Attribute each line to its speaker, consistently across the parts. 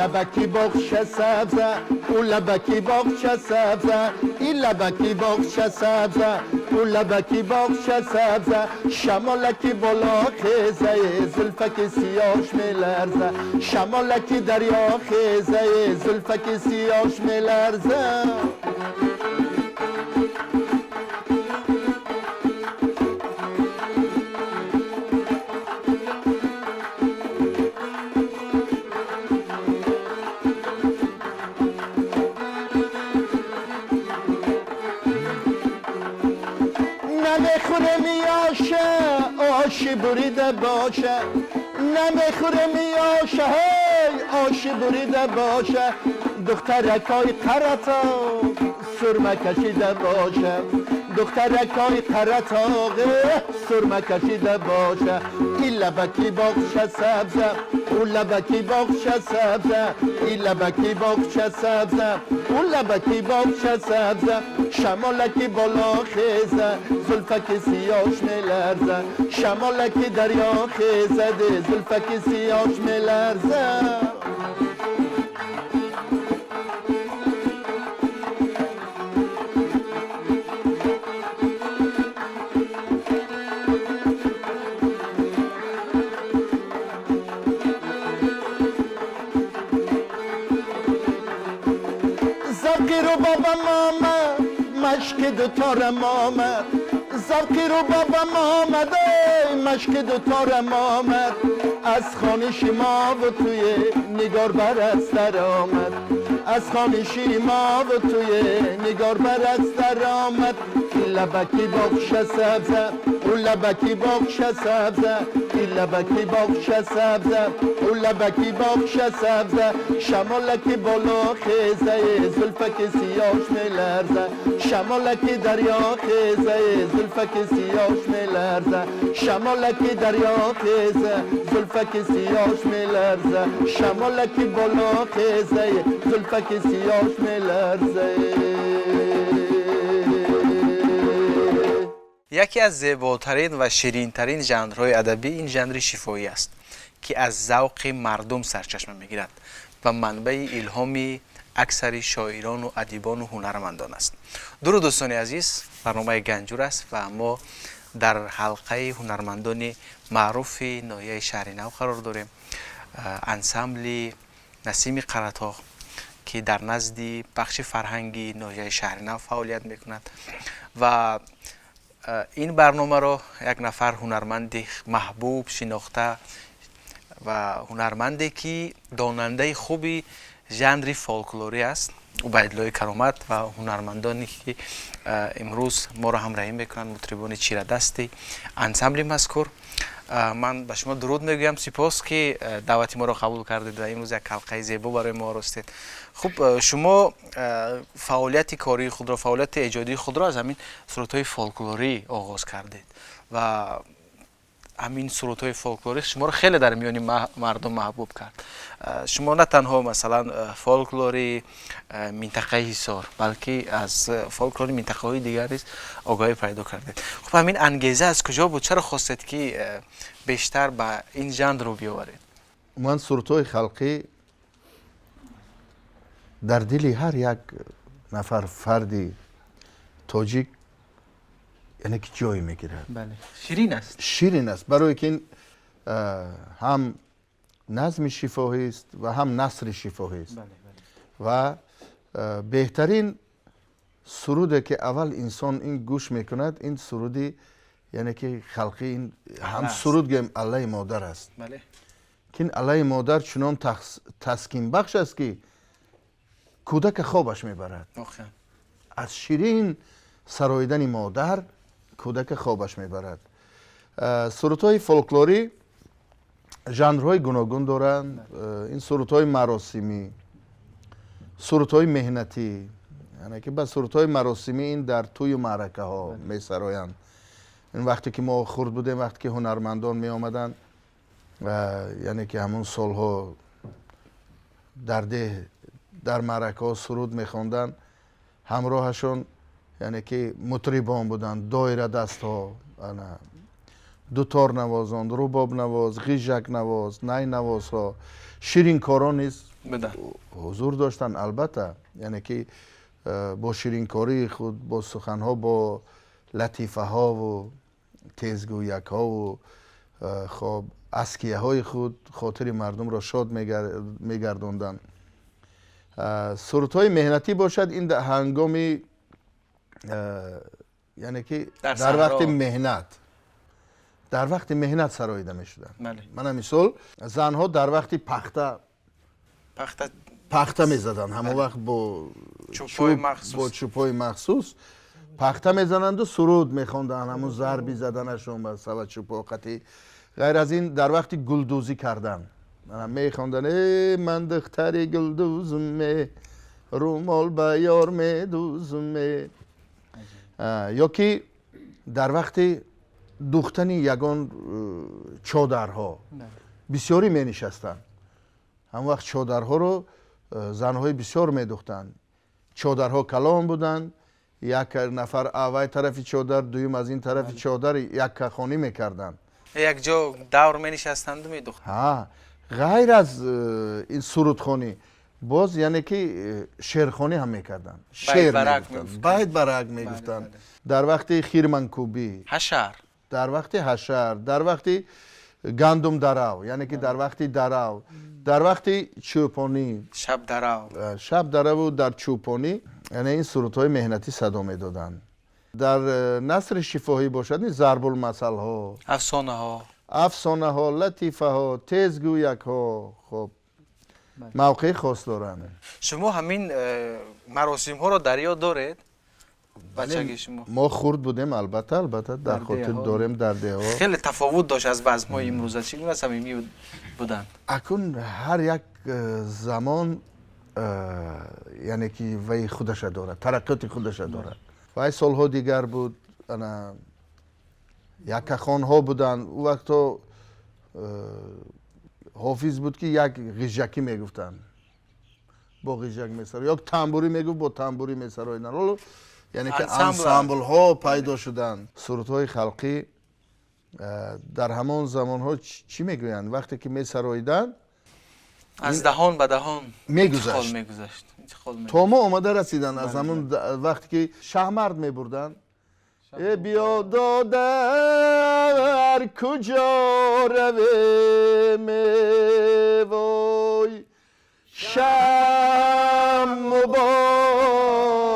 Speaker 1: لبکی باغچه سبزه او لبکی باغچه سبزه این لبکی باغچه سبزه او لبکی باغچه سبزه شمالکی بالا خیزه زلفک سیاش میلرزه شمالکی دریا خیزه زلفک سیاش میلرزه. نمیخوره میاشه آشی بریده باشه نمیخوره میاشه هی آشی بریده باشه دخترکای قره‌طاق سرمه کشیده باشه دخترکای قره‌طاق سرمه کشیده باشه این لبکی باغچه سبزه او لبکی باغچه سبزه این لبکی باغچه سبزه او لبکی باغچه سبزه شمالکی بالا خیزه زلفک سیاش میلرزه شمالکی دریا خیزه زلفک سیاش میلرزه. رو بابا ماما مشک دوتارم آمد زرقی رو بابا آمد مشک دوتارم آمد از خانه ما و توی نگار بر از در آمد از خانه ما و توی نگار بر از در آمد لبکی باغچه سبزه او لبکی باغچه سبزه این لبکی باغچه سبزه او لبکی باغچه سبزه شمالکی بالا خیزه زلفک سیاش میلرزه شمالکی دریا خیزه زلفک سیاش میلرزه شمالکی دریا خیزه زلفک سیاش میلرزه شمالکی بالا خیزه زلفک سیاش میلرزه.
Speaker 2: یکی از زیباترین و شیرینترین ژانرهای ادبی این ژانر شفاهی است که از ذوق مردم سرچشمه میگیرد و منبع الهام اکثر شاعران و ادیبان و هنرمندان است. درود دوستان عزیز، برنامه گنجور است و ما در حلقه هنرمندان معروف ناحیه شهر نو قرار داریم. انسامبل نسیم قره‌طاق که در نزد بخش فرهنگی ناحیه شهر نو فعالیت میکند و این برنامه را یک نفر هنرمند محبوب شناخته و هنرمندی که داننده خوبی ژانر فولکلوری است، عبیدالله کرامت و هنرمندانی که امروز ما را همراهی میکنند، مطربان چیره دستی انسامبل مذکور. من به شما درود میگویم، سپاس که دعوت ما را قبول کردید و امروز یک حلقه زیبا برای ما آراستید. خب شما فعالیت کاری خود را، فعالیت ایجادی خود را از همین سرودهای فولکلوری آغاز کردید و همین سرودهای فولکلوری شما را خیلی در میان مردم محبوب کرد. شما نه تنها مثلا فولکلوری منطقه حصار بلکه از فولکلوری منطقه های دیگر نیز آگاهی پیدا کردید. خب همین انگیزه از کجا بود؟ چرا خواستید که بیشتر به این ژانر رو بیاورید؟
Speaker 1: من سرودهای خلقی در دل هر یک نفر فردی тоҷик яъне ки ҷой мегирад.
Speaker 2: Бале, ширин аст.
Speaker 1: Ширин аст, барое ки ин ҳам назми шифоҳист ва ҳам насри шифоҳист. Ва беҳтарин суруде ки аввал инсон ин гӯш мекунад, ин суруди яъне ки халқи, ин ҳам суруд гӯем аллаи модар аст. Ки ин аллаи модар чунон таскинбахш аст ки кӯдака хобаш мебарад. Аз ширин сароидани модар кӯдака хобаш мебарад. Сурудҳои фолклорӣ жанрҳои гуногун доранд. Ин сурудҳои маросимӣ, сурудҳои меҳнатӣ, яъне ки ба сурудҳои маросимӣ ин дар тӯю маъракаҳо месароянд. Ин вақте ки мо хурд будем, вақте ки ҳунармандон меомаданд, яъне ки ҳамон солҳо дар деҳ дар маъракаҳо суруд мехонданд, ҳамроҳашон яъне ки мутрибон буданд, доирадастҳо, Дуторнавозон, рубобнавоз, ғижакнавоз, найнавозҳо, ширинкорон низ ҳузур доштанд, албатта. Яъне ки бо ширинкории худ, бо суханҳо, бо латифаҳову тезгӯякҳову, хоб, аскияҳои худ хотири мардумро шод мегардонданд. Сурудҳои меҳнатӣ бошад, ин ҳангоми, яъне ки дар вақти меҳнат, дар вақти меҳнат сароида мешуданд. Мана мисол, занҳо дар вақти пахта мезаданд, ҳамон вақт бо чӯбҳои махсус пахта мезананду суруд мехонданд, ҳамон зарби заданашон ба сава чӯбҳо қатӣ. Ғайр аз ин, дар вақти гулдӯзӣ кардан мехонданд: э, ман духтари гулдӯзум, э, румол ба ёр медӯзум. Ё ки дар вақти духтани ягон чодарҳо бисёрӣ менишастанд. Ҳамон вақт чодарҳоро занҳои бисёр медухтанд. Чодарҳо калон буданд, як нафар аввай тарафи чодар, дуюм аз ин тарафи чодар, яккахонӣ мекарданд.
Speaker 2: Якҷо давр менишастанду медухтанд.
Speaker 1: Ҳа, ғайр аз ин сурудхонӣ боз, яъне ки, шеърхонӣ ҳам мекарданд, шеър байт барак мегуфтанд дар вақти хирманкӯбӣ,
Speaker 2: ҳашар,
Speaker 1: дар вақти ҳашар, дар вақти гандум дарав, яъне ки дар вақти дарав, дар вақти чӯпонӣ,
Speaker 2: шаб дарав,
Speaker 1: шаб дараву дар чӯпонӣ, яъне ин сурудҳои меҳнатӣ садо медоданд. Дар насри шифоҳӣ бошад, ин зарбулмасалҳо,
Speaker 2: афсонаҳо,
Speaker 1: афсонаҳо, латифаҳо, тезгӯякҳо, хоб, мавқеи хос доранд.
Speaker 2: Шумо ҳамин маросимҳоро дар ёд доред? Бачагии шумо?
Speaker 1: Мо хурд будем, албатта, албатта, дар хотир дорем, дар деҳо.
Speaker 2: Хеле тафовут дошт аз базмҳои имрӯза, чӣ гуна самимӣ буданд?
Speaker 1: Акун ҳар як замон, яъне ки, вай худаша дорад, тараққиёти худаша дорад. Вай солҳо дигар буд, ана яккахонҳо буданд. Ӯ вақто ҳофиз буд, ки як ғижакӣ мегуфтанд, бо ғижак месаро, ё тамбурӣ мегуфт, бо тамбурӣ месароиданд. Ҳоло, яъне ки, ансамблҳо пайдо шуданд. Сурудҳои халқӣ дар ҳамон замонҳо, чӣ мегӯянд, вақте ки месароиданд,
Speaker 2: аз даҳон ба даҳон
Speaker 1: мегузашт, то мо омада расиданд. Аз ҳамон вақте ки шаҳмард мебурданд: э, биё, додар, куҷо равем, вой, шам муборак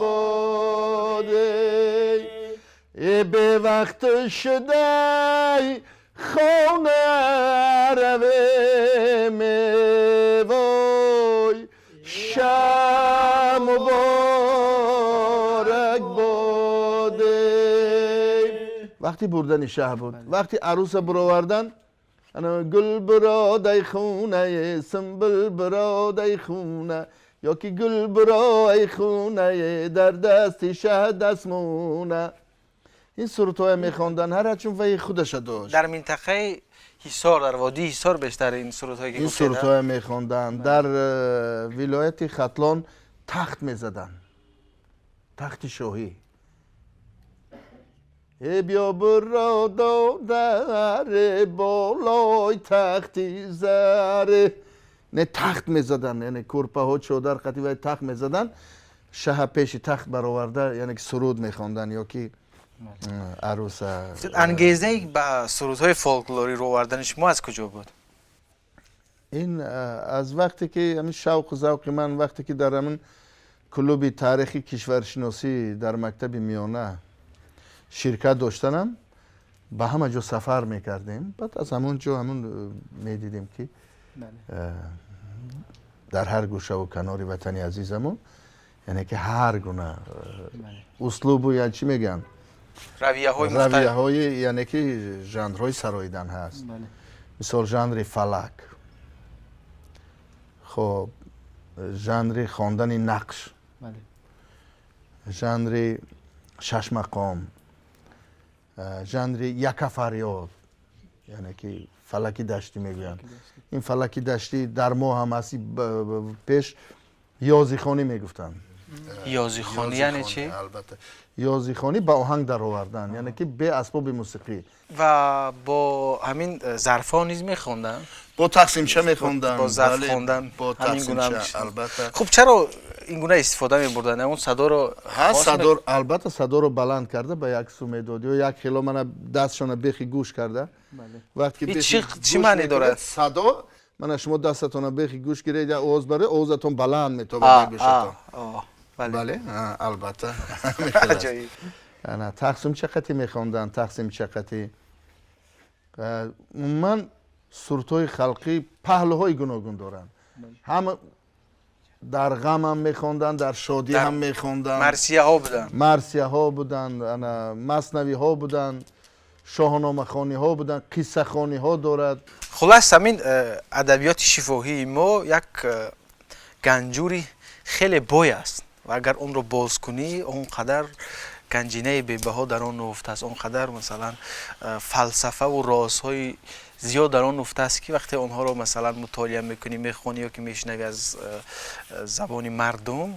Speaker 1: боде, э, бевақт шудай, хона равем, вой, шам муборак боде. Вақти бурдани шаҳ буд, вақти арӯса буровардан: гул биродай хунае, симбил биродай хуна, ё ки гул бироай хунае, дар дасти шаҳ дастмона. Ин сурудҳоя мехонданд, ҳар чун вай худаша дошт.
Speaker 2: Дар минтақаи Ҳисор, дар водии Ҳисор бештар ин сурудҳое ки
Speaker 1: ин сурудҳоя мехонданд. Дар вилояти Хатлон тахт мезаданд, тахти шоҳӣ: э, биё, биро, додаре, болои тахти заре. Не, тахт мезаданд, яъне курпаҳо, чодар қати вай тахт мезаданд, шаҳа пеши тахт бароварда, яъне ки суруд мехонданд ё ки арӯса.
Speaker 2: Ангезаи ба сурудҳои фолклорӣ рӯ овардани шумо аз куҷо буд?
Speaker 1: Ин аз вақте ки ҳамин шавқу завқи ман, вақте ки дар ҳамин клуби таърихи кишваршиносӣ дар мактаби миёна ширкат доштанам, ба ҳама ҷо сафар мекардем, баъд аз ҳамон ҷо ҳамун медидем, ки дар ҳар гӯшаву канори ватани азизамон, яъне ки, ҳар гуна услубу, я чӣ мегӯянд, равияҳои, яъне ки, жанрҳои сароидан ҳаст. Мисол, жанри фалак, хоб, жанри хондани нақш, жанри шашмақом, жанри якафарёд, яъне ки фалаки даштӣ мегӯянд. Ин фалаки даштӣ дар мо ҳам ҳасти, пеш ёзихонӣ мегуфтанд.
Speaker 2: Ёзихонӣ яъне чӣ?
Speaker 1: Албатта, ёзихонӣ ба оҳанг даровардан, яъне ки бе асбоби мусиқӣ.
Speaker 2: Ва бо ҳамин зарфҳо низ мехонданд?
Speaker 1: Бо тақсимча мехонданд.
Speaker 2: Бо зарф хондан.
Speaker 1: Бо тақсимча, албатта.
Speaker 2: Хуб, чаро ин гуна истифода мебурданд? Он садоро
Speaker 1: ҳа, садо, албатта, садоро баланд карда ба як су медод ё як хело мана дастшона бехи гӯш карда. Вақте ки
Speaker 2: чӣ маъне дорад?
Speaker 1: Садо мана шумо дастатонро бехи гӯш гиред, я овоз барои овозатон баланд метобад гӯшатон. Бале, албатта. Тақсимча қати мехонданд, тақсимча қати. Умуман сурудҳои халқӣ паҳлӯҳои гуногун доранд. Ҳам дар ғам ҳам мехонданд, дар шодӣ ҳам мехонданд.
Speaker 2: Марсияҳо буданд.
Speaker 1: Марсияҳо буданд, маснавиҳо буданд, шоҳномахониҳо буданд, қиссахониҳо дорад.
Speaker 2: Хулас, ҳамин адабиёти шифоҳии мо як ганҷури хеле бой аст ва агар онро боз кунӣ, он қадар ганҷинаи бебаҳо дар он нуҳуфтааст, он қадар масалан фалсафаву розҳои зиёд дар он нуҳуфтааст, ки вақте онҳоро масалан мутолиа мекунӣ, мехонӣ ё ки мешунавӣ аз забони мардум,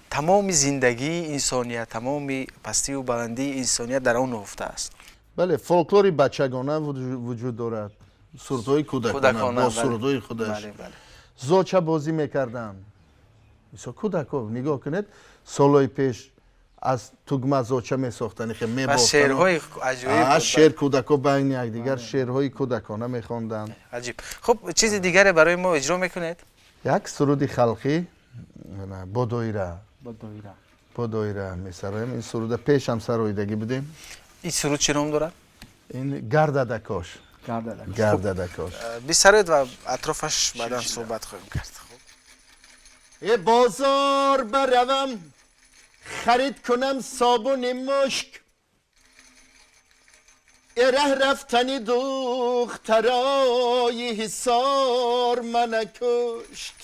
Speaker 2: тамоми зиндагии инсоният, тамоми пастиву баландии инсоният дар он нуҳуфтааст.
Speaker 1: Бале, фолклори бачагона вуҷуд дорад, сурудҳои кӯдакона бо сурудҳои худаш. Зоча бозӣ мекарданд. Мисол, кӯдако нигоҳ кунед, солҳои пеш аз тугма зоча месохтанд, мебофтанд.
Speaker 2: Шеърҳои аҷоиб.
Speaker 1: Шеър кӯдако байни якдигар шеърҳои кӯдакона мехонданд.
Speaker 2: Аҷиб. Хуб, чизи дигаре барои мо иҷро мекунед?
Speaker 1: Як суруди халқӣ бо доира. Бо доира месароем. Ин суруда пеш ҳам сароидагӣ будем.
Speaker 2: Ин суруд чӣ ном дорад?
Speaker 1: Ин Гардадакош. Гардадакош.
Speaker 2: Бисароед ва атрофаш баъдан суҳбат хоҳем кард.
Speaker 1: Э бозор баравам, харид кунам собуни мушк, э раҳ рафтани духтарои ҳисор мана кушт,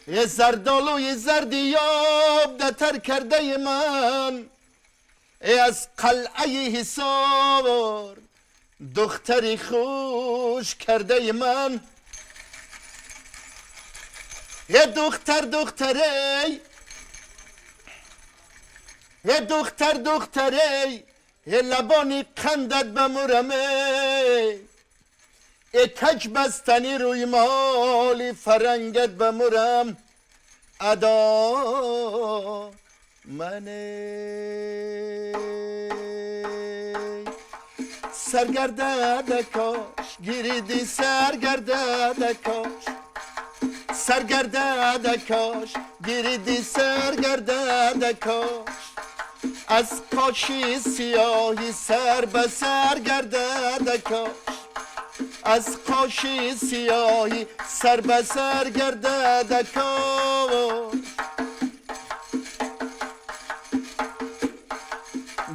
Speaker 1: э зардолуи зарди ёб датар кардаи ман, э аз қалъаи ҳисор духтари хуш кардаи ман. Е духтар духтарей, е духтар духтарей, е лабони қандат бамурам, е каҷ бастани рӯи моли фарангат бамурам, адо мане саргардада кош гириди, саргардада кош, саргардада кош гириди, саргардада кош, аз қоши сиёҳи сар ба сар гардада кош, аз қоши сиёҳи сар ба сар гардада кош.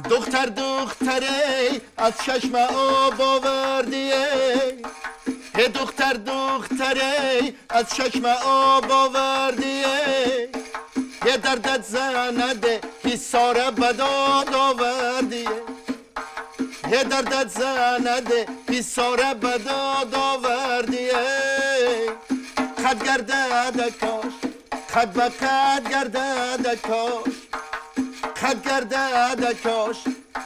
Speaker 1: Духтар духтарей аз чашма об овардией, ҳе духтар духтарей аз чашма об овардией, ҳе дардат занаде ҳисора ба дод овардией, ҳе дардат занаде ҳисора ба дод овардией. Қад гардада кош, қад ба қад гардада кош, қад гардада кош,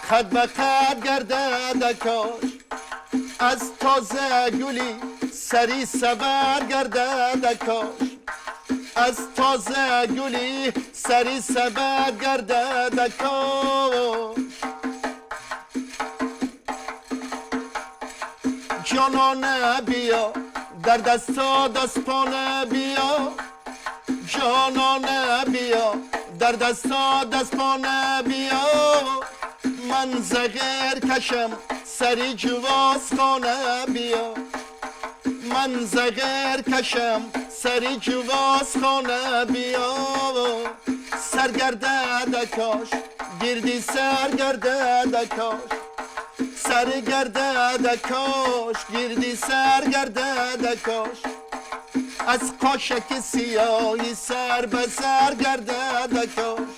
Speaker 1: қад ба қад гардада кош, аз тоза гули сари сабар гардада кош, аз тоза гули сари сабар гардада кош. Ҷонона биё, дар дасто дастпона биё, ҷонона биё, дар дасто дастпона биё, ман зағир кашам сари ҷувозхона биё, ман зағир кашам сари ҷувозхона биё, саргардада кош гирди саргардада кош, саргардада кош гирди саргардада кош, аз қошаки сиёҳи сар ба сар гардада кош,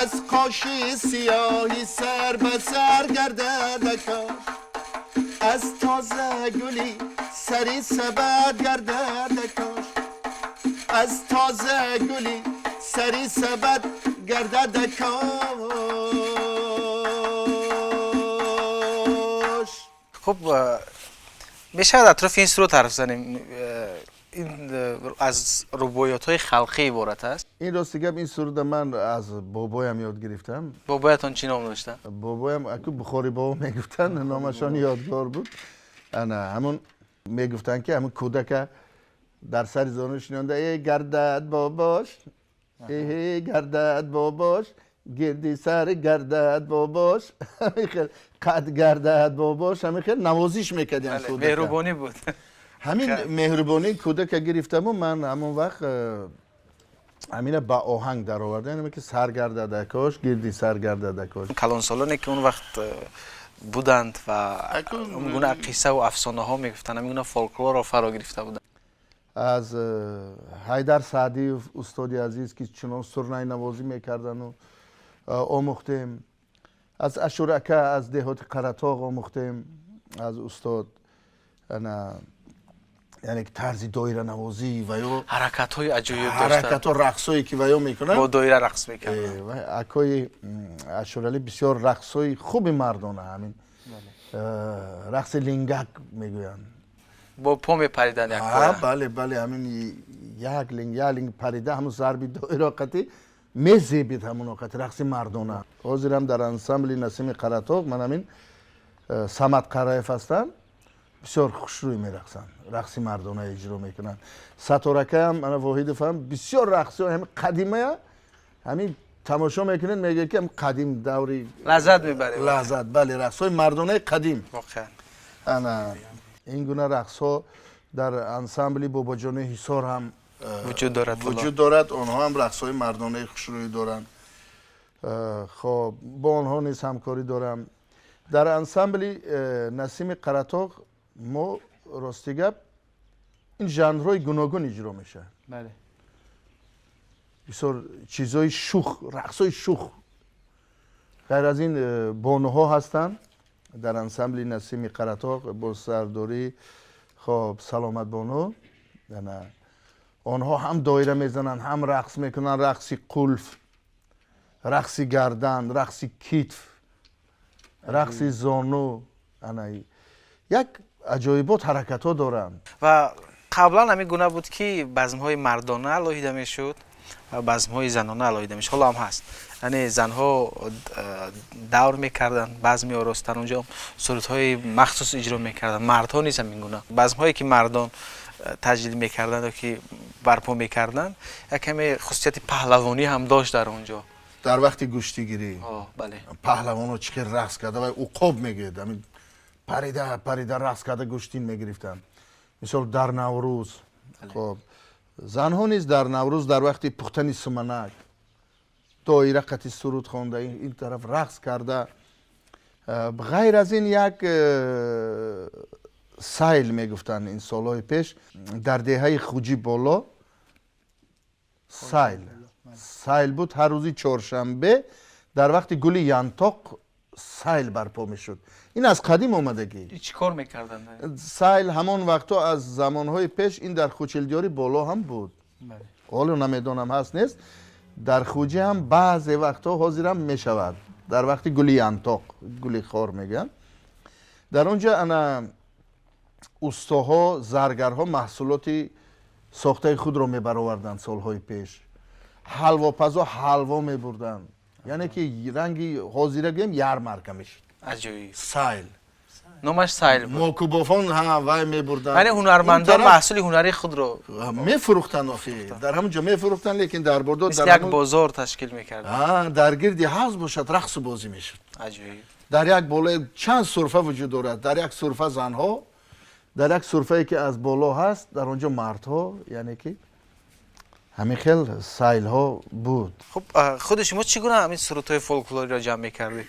Speaker 1: аз қоши сиёҳи сар ба сар гардада кош, аз тоза гули сари сабад гардада кош, Аз тоза гули сари сабад гардад кош.
Speaker 2: Хуб, мешавад атрофи ин суруд ҳарф занем. Ин аз рубоиётҳои халқӣ иборат аст.
Speaker 1: Ин рости гап, ин суруда ман аз бобоям ёд гирифтам.
Speaker 2: Бобоятон чӣ ном доштанд?
Speaker 1: Бобоям аку Бухори бобо мегуфтанд, номашон Ёдгор буд. Ана ҳамун мегуфтанд, ки ҳамун кӯдака дар сари зону шинонда: «Э, гардад бобош, э, гардад бобош, гирди сар гардад бобош, қад гардад бобош», ҳамин хел навозиш мекардем.
Speaker 2: Меҳрубонӣ буд.
Speaker 1: Ҳамин меҳрубонии кӯдака гирифтаму ман ҳамон вақт ҳамина ба оҳанг даровардам, ки сар гардада кош, гирди сар гардада кош.
Speaker 2: Калонсолоне, ки он вақт буданд ва он гуна қиссаву афсонаҳо мегуфтанд, ҳамин гуна фолклорро фаро гирифта буданд.
Speaker 1: Аз Ҳайдар Саъдиев, устоди азиз, ки чунон сурнайнавозӣ мекардану, омӯхтем. Аз Ашурака аз деҳоти Қаратоғ омӯхтем, аз устод, ана яъне тарзи доиранавозӣ ва ё
Speaker 2: Ҳаракатҳои аҷоиб.
Speaker 1: Ҳаракатҳо, рақсое, ки ваё мекунанд.
Speaker 2: Бо доира рақс мекарданд.
Speaker 1: Акои Ашуралӣ бисёр рақсҳои хуби мардона, ҳамин рақси лингак мегӯянд.
Speaker 2: Бо по мепариданд.
Speaker 1: Бале, ҳамин як линг, як линг парида, ҳамун зарби доира қати мезебид, ҳамун қати рақси мардона. Ҳозирам дар ансамбли Насими Қаратоғ ман ҳамин Самад Қараев ҳастанд, бисёр хушрӯй мерақсанд, рақси мардона иҷро мекунанд. Саторакаам, ана Воҳидов ҳам бисёр рақсҳо ҳамин қадимая, ҳамин тамошо мекунед, мегӯяд, ки қадим даври.
Speaker 2: Лаззат мебаред.
Speaker 1: Лаззат, бале, рақсҳои мардонаи қадим.
Speaker 2: Воқеан.
Speaker 1: Ана ин гуна рақсҳо дар ансамбли Бобоҷони Ҳисор ҳам
Speaker 2: вуҷуд дорад.
Speaker 1: Вуҷуд дорад. Онҳо ҳам рақсҳои мардонаи хушрӯӣ доранд. Хоб, бо онҳо низ ҳамкорӣ дорам. Дар ансамбли Насими Қаратоғ мо, рости гап, ин жанрҳои гуногун иҷро мешавад, бисёр чизҳои шух, рақсҳои шух. Ғайр аз ин, бонуҳо ҳастанд дар ансамбли Насими Қаратоғ бо сардории, хоб, Саломат бону. Онҳо ҳам доира мезананд, ҳам рақс мекунанд: рақси қулф, рақси гардан, рақси китф, рақси зону, ана як аҷоибот ҳаракатҳо доранд.
Speaker 2: Ва қаблан ҳамин гуна буд, ки базмҳои мардона алоҳида мешуд ва базмҳои занона алоҳида мешуд. Ҳоло ҳам ҳаст, яъне занҳо давр мекарданд, базм меоростанд, онҷо сурудҳои махсус иҷро мекарданд. Мардҳо низ ҳамин гуна. Базмҳое, ки мардон таҷлил мекарданд ё ки барпо мекарданд, як каме хусусияти паҳлавонӣ ҳам дошт дар он ҷо.
Speaker 1: Дар вақти гӯштигирӣ.
Speaker 2: Бале.
Speaker 1: Паҳлавонҳо чӣ хел рақс карда, вай уқоб мегӯяд, ҳамин парида парида рақс карда гӯштин мегирифтанд. Мисол, дар Наврӯз, хоб, занҳо низ дар Наврӯз дар вақти пухтани суманак доира қати суруд хонда, ин тараф рақс карда. Ғайр аз ин, як сайл мегуфтанд, ин солҳои пеш дар деҳаи Хуҷи Боло сайл буд. Ҳар рӯзи чоршанбе дар вақти гули янтоқ сайл барпо мешуд. Ин аз қадим омадагӣ.
Speaker 2: Чӣ кор мекарданд?
Speaker 1: Сайл ҳамон вақтҳо, аз замонҳои пеш, ин дар Хучилдиёри Боло ҳам буд, ҳоло намедонам ҳаст, нест. Дар Хуҷӣ ҳам баъзе вақтҳо ҳозирам мешавад, дар вақти гули янтоқ, гули хор мегӯянд. Дар он ҷо ана устоҳо, заргарҳо маҳсулоти сохтаи худро мебароварданд. Солҳои пеш ҳалвопазо ҳалво мебурданд, яъне ки ранги ҳозира гӯем, ярмарка мешуд.
Speaker 2: Аҷоиб.
Speaker 1: Сайл.
Speaker 2: Номаш сайл буд.
Speaker 1: Мокубофон ҳа, вай мебурданд.
Speaker 2: Яъне ҳунармандон маҳсули ҳунарии худро
Speaker 1: мефурӯхтанд. Охи, дар ҳамон ҷо мефурӯхтанд, лекин дар бордо
Speaker 2: мисли як бозор ташкил мекарданд.
Speaker 1: Дар гирди ҳавз бошад, рақсу бозӣ мешуд. Дар як болои чанд сурфа вуҷуд дорад. Дар як сурфа занҳо, дар як сурфае, ки аз боло ҳаст, дар он ҷо мардҳо, яъне ки ҳамин хел сайлҳо буд.
Speaker 2: Хуб, худи шумо чӣ гуна ҳамин сурудҳои фолклориро ҷамъ мекардед?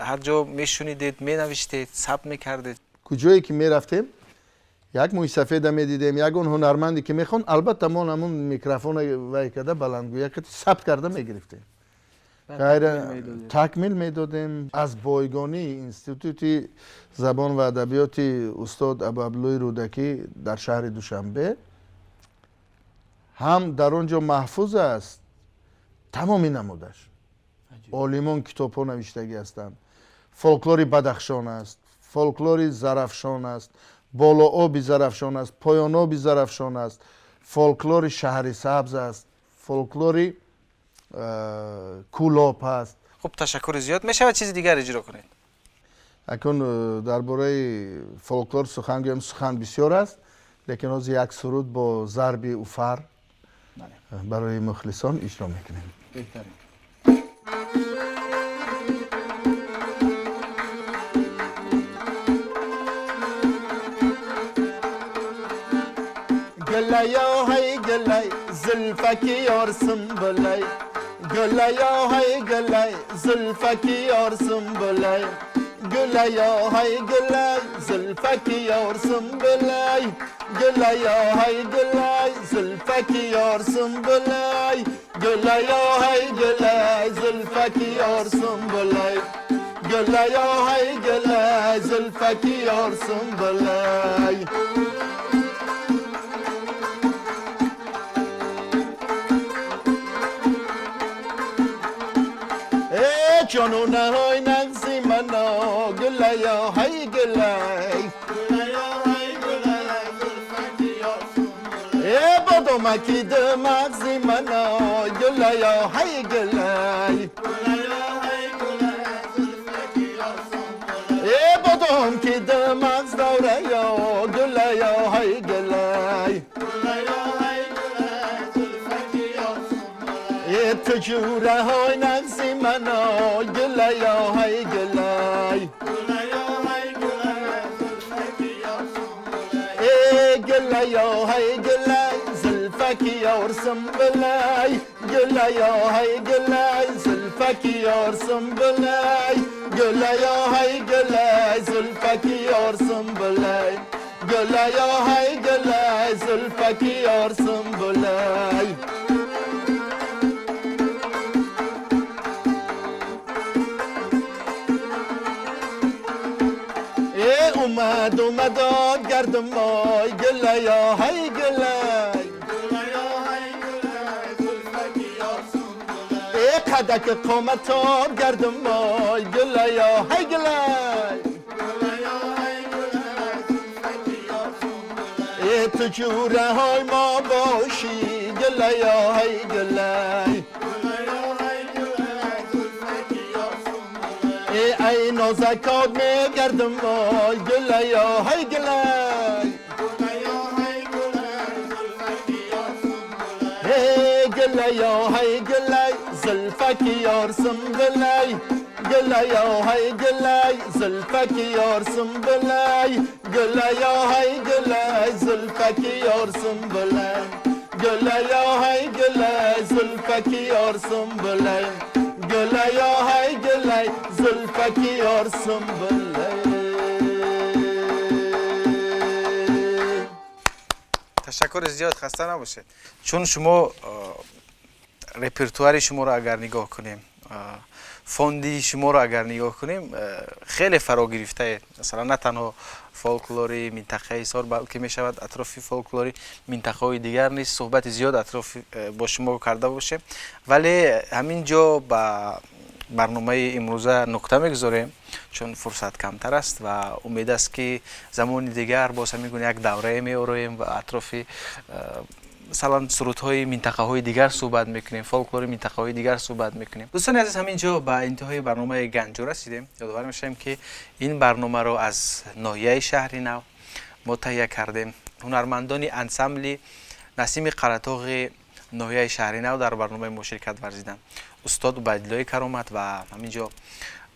Speaker 2: Ҳар ҷо мешунидед, менавиштед, сабт мекардед?
Speaker 1: Куҷое ки мерафтем, як мӯйсафеда медидем, ягон ҳунарманде, ки мехонд, албатта мо ҳамун микрофона вай карда, баландгӯя сабт карда мегирифтем, ғайра такмил медодем. Аз бойгонии Институти забон ва адабиёти устод Абуабдуллои Рӯдакӣ дар шаҳри Душанбе. Ҳам дар он ҷо маҳфуз аст тамоми намудаш. Олимон китобҳо навиштагӣ ҳастанд. Фолклори Бадахшон аст, фолклори Зарафшон аст, болооби Зарафшон аст, поёноби Зарафшон аст, фолклори Шаҳри Сабз аст, фолклори Кӯлоб аст.
Speaker 2: Хуб, ташаккури зиёд. Мешавад чизи дигар иҷро кунед?
Speaker 1: Акун дар бораи фолклор сухан гӯям, сухан бисёр аст, лекин ҳозир як суруд бо зарби уфар барои мухлисон иҷро мекунем.
Speaker 2: Беҳтарин.
Speaker 1: Gulay hey gulay zulfaki yor sumbulay, Gulay hey gulay zulfaki yor sumbulay, Gulay hey gulay zulfaki yor sumbulay, Gulay hey gulay zulfaki yor sumbulay, Gulay hey gulay zulfaki yor sumbulay, Gulay hey gulay zulfaki yor sumbulay. جانونه های نغزی منا گلیا های گلی، ای بادامکی دمغزی منا گلیا های گلی، ای بادام که دمغز داره یا گلیا های گلی، تجوره های نغزی منا گلیا های گلی، ای گلیا های گلی زلفکی یار سنبلی، گلیا های گلی زلفکی یار سنبلی، گلیا های گلی زلفکی یار سنبلی، گلیا های گلی زلفکی یار سنبلی. اومد اومد گردم مای گلیا های گلی، ای قدک قامت گردم مای گلیا های گلی، ای تو جوره های ما باشی گلیا های گلی، ای نازکات میگردم وای گلیا های گلی، ای گلیا های گلی زلفکی یار سنبلی، گلیا های گلی زلفکی یار سنبلی، گلیا های گلی زلفکی یار سنبلی، گلیا های گلی زلفکی یار سنبلی، گلیا های گلی زلفکی یار سنبلی.
Speaker 2: تشکر زیاد، خسته نباشید. چون شما رپرتوار شما را اگر نگاه کنیم، فوندی شما را اگر نگاه کنیم، خیلی فرا گرفته. مثلا نه تنها فولکلوری منطقه حصار، بلکه می شود اطراف فولکلوری منطقه دیگر نیز صحبت زیاد اطراف با شما کرده باشیم. ولی همینجا با برنامه امروزه نکته میگذاریم، چون فرصت کمتر است و امید است که زمان دیگر باز همین گونه یک دوره می‌آوریم و اطراف مثلا سرودهای منطقه‌های دیگر صحبت میکنیم، فولکلور منطقه‌های دیگر صحبت میکنیم. دوستان عزیز، همینجا به انتهای برنامه گنجو رسیدیم. یادآور میشیم که این برنامه رو از ناحیه شهر نو ما تهیه کردیم. هنرمندان انسامبل نسیم قره‌طاغ ناحیه شهر نو در برنامه ما شرکت ورزیدند. استاد عبیدالله کرامت. و همینجا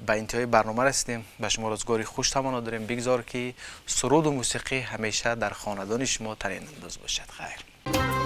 Speaker 2: به انتهای برنامه رسیدیم. به شما روزگاری خوش تمنا داریم. بگذار که سرود و موسیقی همیشه در خاندان شما ترین انداز باشد. خیر.